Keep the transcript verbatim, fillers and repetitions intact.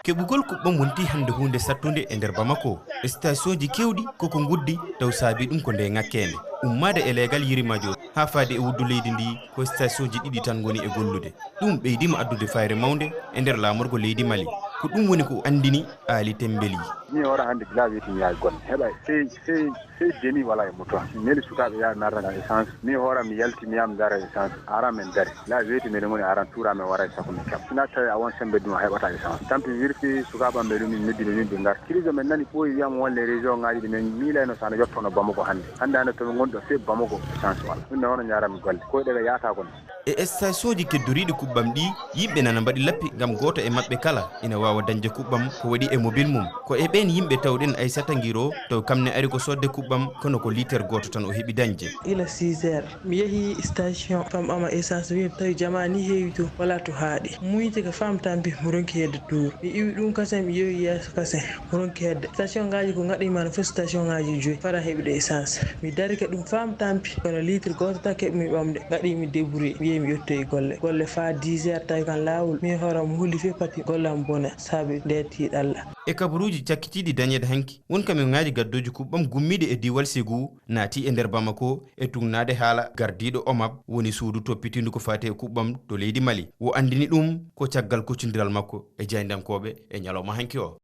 Keɓugol kuɓɓam wontii hannde huunde sattunde e nder Bamako. Sitasiyoŋji keewɗi ko ko nguddi, taw saabii ɗum ko ndee ŋakkeende. Ummaade e leegal Yirimaajo haa faade e wuddu leydi ndii, ko sitasiyoŋji ɗiɗi tan ngoni e gollude. Ɗum ɓeydiima addude fayre mawnde e nder laamorgo leydi Mali. Ko ɗum woni ko anndini Aali Temmbeli. Min hoore hannde gila weeti mi yahay golle. Heɓa sey, sey, sey demi wala e moto. Mi neli sukaaɓe yaha mi arda ngam essence. Min hoore mi yalti mi yaha mi dara essence. Aran min dari. La weeti meɗen ngoni aran tura min wara e sako min kam. Sina tawi a won sembe ɗum a heɓata essence. Tampi wirti sukaaɓe am ɓe ɗum min noddino min ɓe ngar. Crise men nani ɓooyi wiyam won les région ngaji ɗi min miilayno so ana yottono Bamako hannde. Hannde hannde to min ngoni ɗo sey Bamako essence wala. Ɗum ne hono ñaaran mi golle. Koyɗe ga yaata kon. E sitasiyoŋji keddoriiɗi kuɓɓam ɗii, yimɓe nana mbaɗi lappi ngam gooto e maɓɓe kala ina waawa dañde kuɓɓam ko waɗi e mobil mum. Ko e ɓeen yimɓe tawɗen Aysata Ngiro, taw kam ne ari ko soodde kuɓɓam, kono ko liiter gooto tan o heɓi dañde. Ila six heures, mi yehi station, fam ama essence, mi tawi jamaa ni heewi toon, walaa to haaɗi. Muuytike fam tampi, mi ronki hedde tuur. Mi iwi ɗum kasen, mi yehi yeeso kasen. Ronki hedde. Station ngaaji ko ngaɗi manifestation ngaaji joyi fara heɓude essence. Mi darike ɗum fam tampi, kono litre gooto tan keɓmi ɓamde. Ngaɗi mi débrouillé, mi yehi mi yettoyi golle. Golle faa dix heures tawi kan laawol. Min hoore am huli fii pati golle am bona, sabi nde tiiɗalla. E kabaruuji cakkitiiɗi dañeede hanki, won kamiyonŋaaji gaddooji kuɓɓam gummiiɗi e diiwal Ségou naati e nder Bamako e tugnaade haala gardiiɗo omab, woni suudu toppitiindu ko faati e kuɓɓam to leydi Mali. O anndini ɗum ko caggal kuccondiral makko e jaayndankooɓe e ñalawma hanki o.